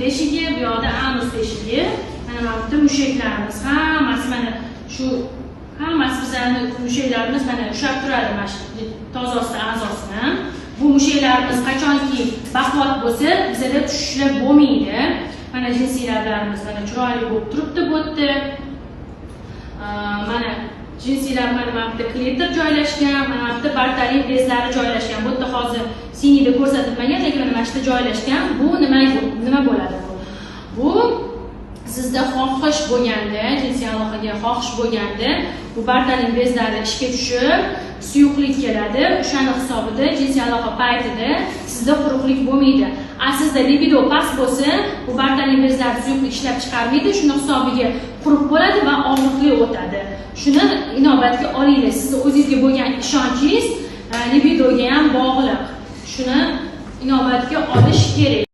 teshigi, bu yoqda anus teshigi. Mana bu yerda mushaklarimiz hammasi, mana shu hammasi bizlarni mushaklarimiz mana ushlab turadi mana shu toza a'zosini. Bu mushaklarimiz qachonki baquvvat bo'lsa, bizada tushishlar bo'lmaydi. Mana jinsiy lablarimiz mana chiroyli bo'lib turibdi bu yerda. Mana jinsiy lab, mana bu yerda klitor joylashgan, mana bu yerda Bartolin bezlari joylashgan. Bu yerda hozir синий da ko'rsatilmagan, lekin mana shu yerda joylashgan. Bu nima bo'ladi bu? Bu sizda xohish bo'lganda, jinsiy aloqaga xohish bo'lganda, bu Bartolin bezlari ishga tushib, suyuqlik keladi. O'shani hisobida jinsiy aloqa paytida sizda quruqlik bo'lmaydi. A sizda libido past bo'lsa, bu Bartolin bezlari suyuqlik ishlab chiqarmaydi, shuni hisobiga quruq bo'ladi va og'riqli o'tadi. Shuni inobatga olinglar. Sizni o'zingizga bo'lgan ishonchingiz libidoga ham bog'liq. Shuni inobatga olish kerak.